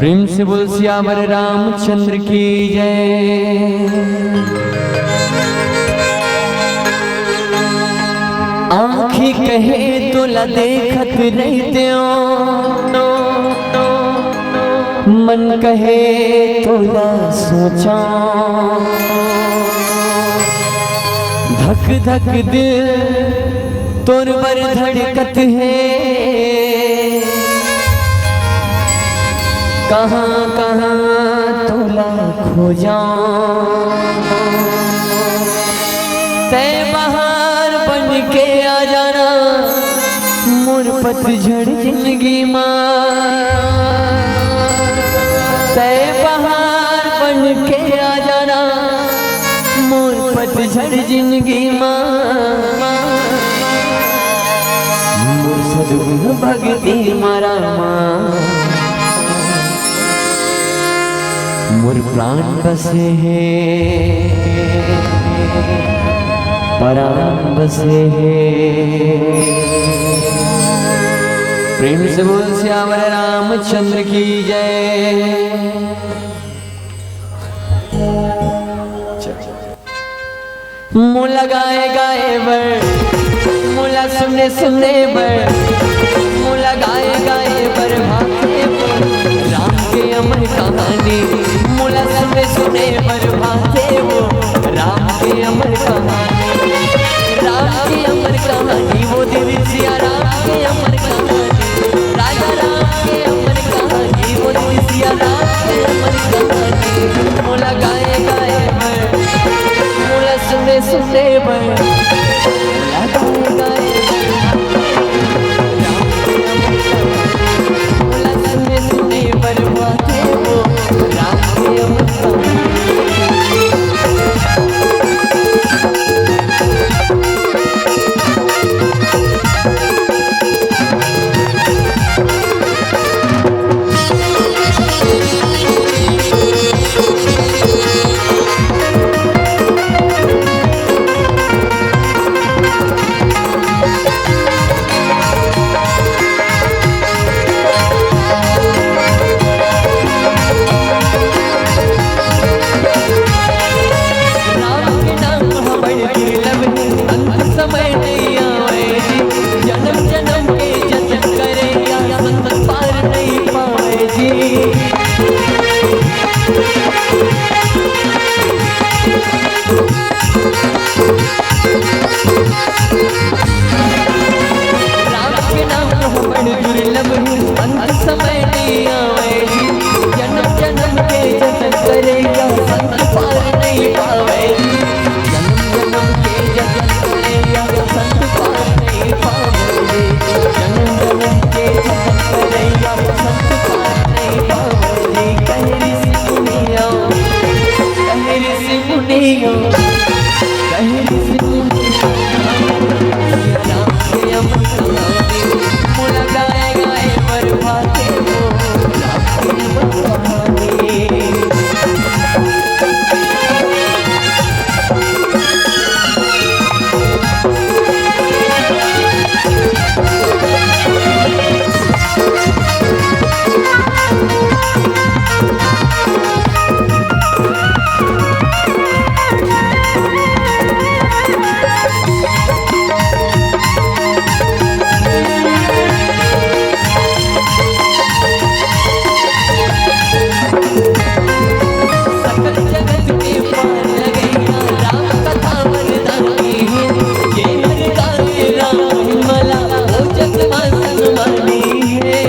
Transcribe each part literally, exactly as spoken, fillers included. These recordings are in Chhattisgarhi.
प्रेम से बोल सियावर रामचंद्र की जय। आँखी कहे तोला देखत रहितेंव, मन कहे तोला सोचंव। धक धक दिल तोर बर धड़कत हे, कहाँ कहाँ तोला खोजंव। तैं बहार बन के आ जाना मोर पतझड़ जिंदगी मा। तैं बहार बन के आ जाना मोर पतझड़ जिंदगी मा। मोर सदगुण भक्ति मा रामा, मोर प्राण बसे हे, प्राण बसे हे। प्रेम से बोल सियावर रामचंद्र की जय। मोला गाए गाए बर, मोला सुने सुने बर, मोला गाए गाए बर भाथे वो राम के अमर कहानी। मोला सुने सुने बर भाथे वो राम के अमर कहानी। राम के अमर कहानी, वो देवी सिया राम के अमर कहानी। राजा राम के अमर कहानी, वो देवी सिया राम के अमर कहानी। मोला गाए गाए बर, मोला सुने सुने बर, मोला गाए गाए बर, मोला सुने सुने बर भाथे वो राम के अमर कहानी। राम के नाम ह बड़ दुर्लभ हे, अंत समय नइ आवय जी। जनम जनम के जतन करइया, संत पार नइ पावय जी। राम के नाम ह बड़ दुर्लभ हे, अंत समय नइ आवय जी। जनम जनम के जतन करइया, संत पार नइ पावय जी। जनम जनम के जतन करइया, संत पार नइ पावय जी। जनम जनम के जतन करइया, संत पार नइ पावय जी। कहे ऋषि मुनिया, कहे ऋषि मुनिया, कहे ऋषि मुनिया, राम के अमर कहानी, मोला गाए गाए बर भाथे वो राम के अमर कहानी। सकल जगत के पार लगइया, राम कथा वरदानी हे। जे हर गाए राम महिमा ला, वो जग मा सन्मानी हे।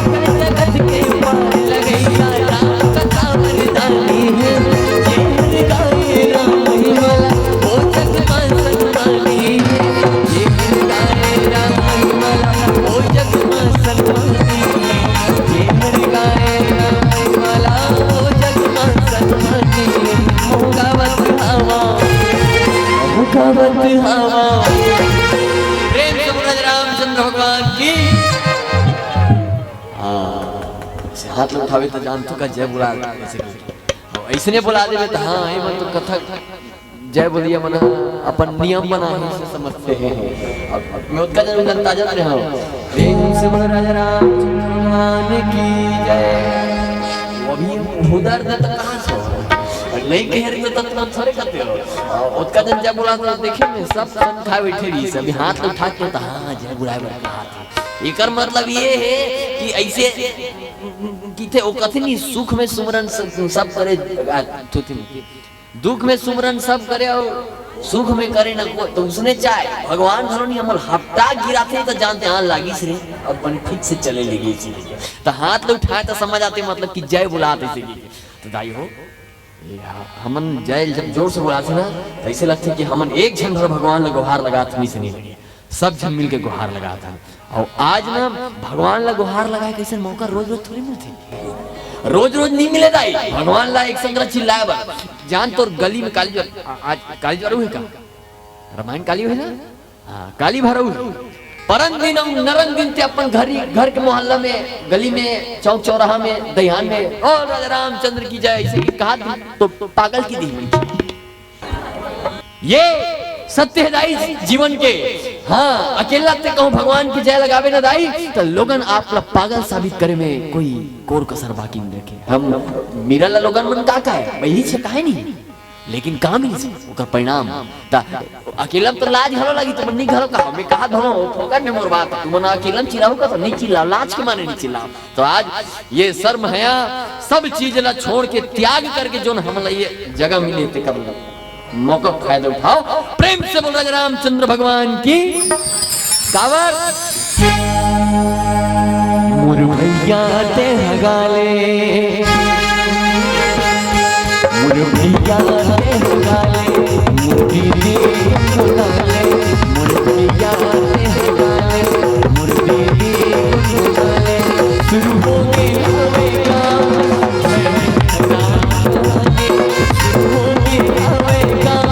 सकल जगत के पार लगइया, राम कथा वरदानी हे। जे हर गाए राम महिमा ला, वो जग मा सन्मानी हे। जे हर गाए राम महिमा ला, वो जग मा सन्मानी हे। जे हर गाए राम महिमा ला, वो जग मा सन्मानी हे। मोर गावत हवा, मोर गावत हवा। प्रेम से बोल रामचंद्र भगवान की। हाँ, ऐसे हाथ ल उठावे त जानथो का जय बोला, ऐसे की। अउ अइसने बोला देबे त हाँ, एमन तो कथा जय बोलिया मन ह अपन नियम बना हे, इसे समझते हैं। अब मैं ओतका जन जनता जन रहे हूँ। प्रेम से बोल राजा रामचंद्र भगवान की जय। वो अभी उधर दे तो कहाँ से हो? नहीं कह रहे तो तब थोड़े करते हो। ओतका जन जय बोला तो देखे मैं सब सन खाए बैठे रही, सभी हाथ उठा के तो हाँ जय बुलाए बैठे हाथ। एकर मतलब ये है कि ऐसे किथे ओ कथे नहीं, सुख में सुमरन सब, सब करे, आ, थोथे नहीं। दुख में सुमरन सब करे और सुख में करे न को, तो उसने चाहे भगवान घलो नहीं, हमर हफ्ता गिराथे तो जानते हाँ लागिस रे, अब बने ठीक से चले लगे इसीलिए। तो हाथ ले उठाए तो समझ आते मतलब कि जय बुलाते इसीलिए। तो दाई हो, ये ह-, हमन जय जब जोर से बुलाथे ना, तो ऐसे लगथे कि हमन एक झन भर भगवान ला गुहार लगात हन, से नहीं लगे, सब झन मिल के गुहार लगात हन। और आज ना भगवान ला गुहार लगाए कैसे मौका रोज रोज थोड़ी मिलथे, रोज रोज नहीं मिले दाई। भगवान ला एक संग ला चिल्लाए बर जान तोर गली में काली ज्वर, आ-, आज काली ज्वर हुए का? रामायण काली हुए ना? हाँ, काली भरऊ। परन दिन अउ नरन दिन ते अपन घर ही, घर के मोहल्ला में, गली में, चौक चौराहा में, दहियान में, "ओ राजा रामचंद्र की जय", ऐसे की कहा दिन तो, तो पागल की दिन। ये सत्य है दाई जीवन के। हाँ, अकेला ते कहूँ भगवान की जय लगावे ना दाई, तो लोगन आप ला पागल साबित करे में कोई कोर कसर बाकी नहीं रखे। हम मीरा ला लोगन मन का कहे, वही छे कहे नहीं। लेकिन का मिलही ओकर परिणाम? त अकेला म तो लाज घलो लगी, तुमन नी घलो कहा, मैं कहा धरो, फोकट में मोर बात, तुमन अकेला म चिल्लाहू का तो नी चिल्लाव, लाज के मारे नी चिल्लाव। तो आज ये शर्म हया सब चीज ला छोड़ के, त्याग करके जोन हमला ये जगह मिले ते कर लो, मौका फायदा उठाओ। प्रेम से बोल राजा रामचंद्र भगवान की। काबर? मोर भैया ते हगाले, मोर भैया ते हगाले, मोर दीदी हगाले, मोर भैया ते हगाले, मोर दीदी हगाले। शुरू हो गए हवे काम, शुरू हो गए हवे काम।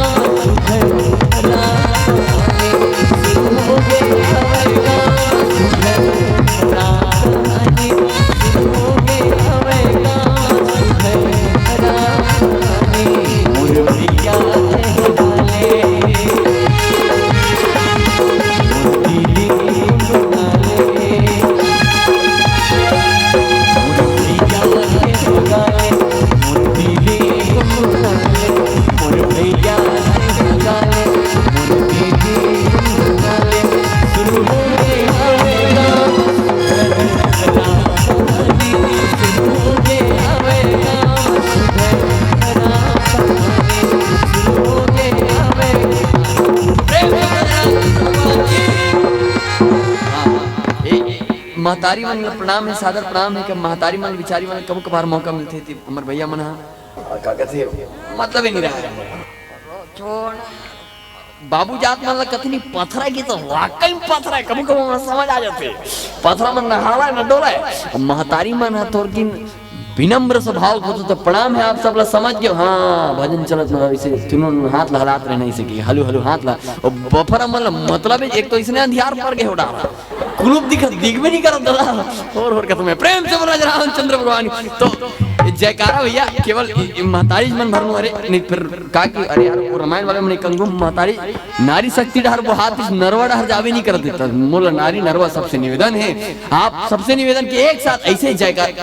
महतारी मन ल प्रणाम हे, सादर प्रणाम हे। कि महतारी मन, बिचारी मन कभू कभार मौका मिलथे, ते हमर भैया मन ह, का कथे, मतलब ही नहीं रहा। छोड़। बाबू जात मन ल कथनी पथरा की तो वाकई में पथरा हे, कभू कभू हमन समझ आ जाथे। पथरा मन नहावय न डोलय। महतारी मन ह तोर किन विनम्र स्वभाव के होथे, तो प्रणाम हे आप सब ला, समझ गयो। हाँ, भजन चलत में इसे तीनों हाथ ला हलात रहना, इसे कि हलू हलू हाथ ला। ओ बफरा मन ला मतलब हे, एक तो इसने अंधियार पड़ गए हो डाला। कुलूप दिखत, दिखबे नहीं करत दादा। और, और कसम है, प्रेम से बोला रामचंद्र भगवान। तो ये जयकारा भैया केवल ये, ये महतारी मन भर नु, अरे नहीं फिर का कि, अरे यार, वो रामायण वाले मन कहूँ महतारी नारी शक्ति डहर वो हाथ इस नरवा डहर जावे नहीं करत देता। मोला नारी नरवा सबसे निवेदन है, आप सबसे निवेदन कि एक साथ ऐसे जयकार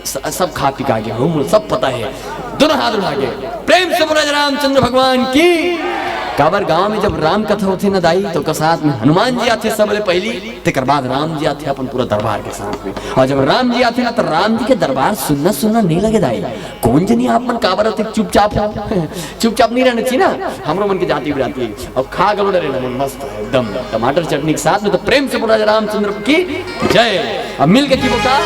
स-, सब खा पी के आगे हो, मोला सब पता है। दोनों हाथ उठा के प्रेम से बोला रामचंद्र भगवान की। काबर गांव में जब राम कथा होथे ना दाई, तो ओकर साथ में हनुमान जी आथे सबले पहली, तेकर बाद राम जी आथे अपन पूरा दरबार के साथ में। और जब राम जी आथे ना, तो राम जी के दरबार सुन्ना सुन्ना नहीं लगे दाई। कौन जनी आप मन काबर अतेक चुपचाप हो? चुपचाप नहीं रहना चाहिए ना, हमरो मन के जाति बिराती। अब खा गलो डरे ना, मन मस्त है एकदम टमाटर चटनी के साथ में। तो प्रेम से बोला जाए रामचंद्र की जय। अब मिल के की बोलता,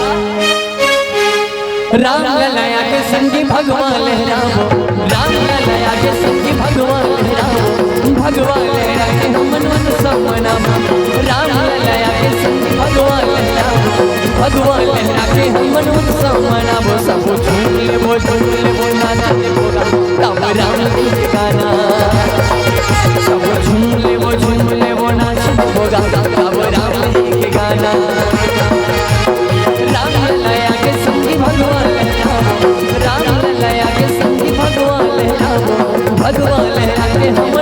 राम ललया के संगी भगवान लहरावो, राम ललया के संगी भगवान लहरावो, भगवान लहरा के हमन उत्सव मनावो। राम ललया के संगी भगवान लहरावो, भगवान लहरा के हमन उत्सव मनावो। सब झूम लेवो, झूम लेवो, नाच लेवो, तब राम जी के गाना। सब झूम लेवो, झूम लेवो, नाच लेवो, तब राम जी के गाना। राम ललया के संगी भगवान लहरावो, राम ललया के संगी भगवान लहरावो, भगवान लहरा के हम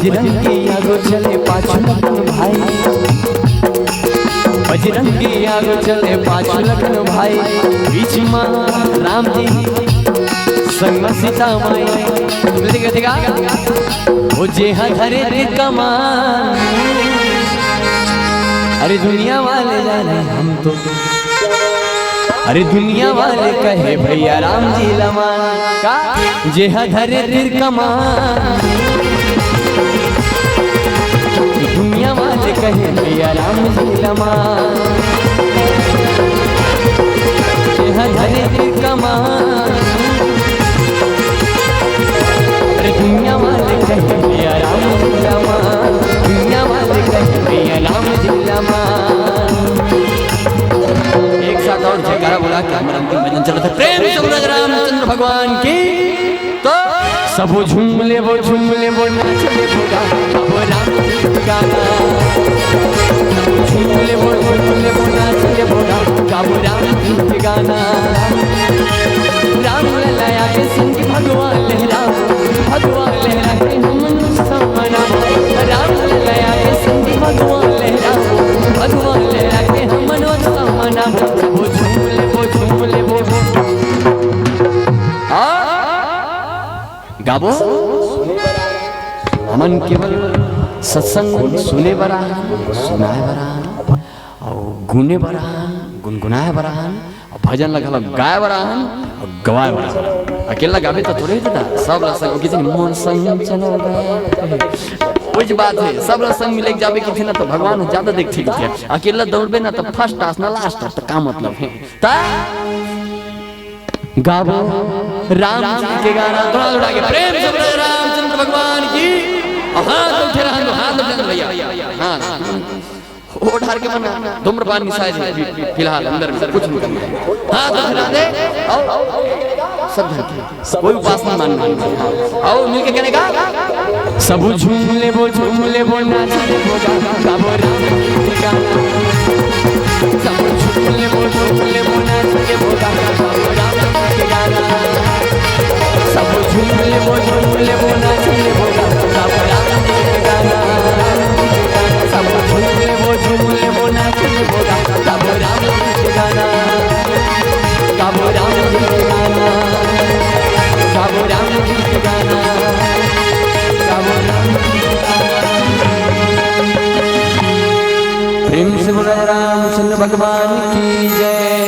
बजरंगी आगू चले पाछू लखन भाई, बजरंगी आगू चले पाछू लखन भाई, बीच मा राम जी संग मा सीता माई। देखा, देखा, वो जे हा धरे तीर कमान, अरे दुनिया वाले जाने हम तो, अरे दुनिया वाले कहे भैया राम जी ला मान। का? जे हा धरे तीर कमान, दुनिया वाले कहे भैया राम जी ला मान। जे हा धरे तीर कमान, अरे दुनिया वाले कहे भैया राम जी ला मान, दुनिया वाले कहे भैया राम जी ला मान। एक साथ और जयकारा बोला के हमर अंतिम भजन चलत हे। प्रेम से बोला रामचंद्र भगवान की। तो सबो झूम लेबो, झूम लेबो, नाच लेबो, गाबो राम जी के गाना। सबो झूम लेबो, झूम लेबो, नाच लेबो, गाबो राम जी के गाना। राम ललया के संग भगवान लहराओ, भगवान लहरा के हमन उत्सव मनाओ। राम ललया के संग भगवान लहराओ, भगवान लहरा के हमन उत्सव मनाओ। वो झूम लेबो, झूम लेबो। हाँ? गाबो। हमन केवल सत्संग सुने बर आए हन, सुनाए बर आए हन, अउ गुने बर आए हन, गुनगुनाए बर आए हन, अउ भजन ल घलो गाए बर आए हन, अउ गवाए बर आए हन। अकेला गाबे त थोड़े होथे, सब ल संग, किसी ने मोर संग चलो गा। ओइच बात हे, सब ल संग मिले के जाबे किथे ना, त भगवान जादा देखथे किथे। अकेला दौड़बे ना, त first आस ना last आस, त का मतलब हे? त गाबो राम जी के गाना, थोड़ा उठा के प्रेम से बोलो रामचंद्र भगवान की। हाथ उठे रहन दो, हाथ उठे रहन दो भैया। हाँ, वो ढार के मना, धूम्रपान निषेध है फि-, फि-, फिलहाल अंदर में कुछ नहीं करना है। हाथ उठे रहन दे, आओ, सब धरती। कोई उपास नहीं मानना है। आओ, मिलके कहने का। सबो झूम लेबो, झूम लेबो, नाच लेबो, गा-, गाबो राम जी के गाना। सबो झूम लेबो, झूम लेबो, नाच लेबो, गा-, गाबो राम जी के गाना। सबो झूम लेबो, झूम लेबो, नाच लेबो, गा-, गाबो राम जी के गाना। सबो झूम लेबो, झूम लेबो, नाच लेबो, गा-, गाबो राम जी के गाना। गाबो राम जी के गाना, गाबो राम जी के गाना, गाबो राम जी के गाना। प्रेम से बोला रामचंद्र भगवान की जय।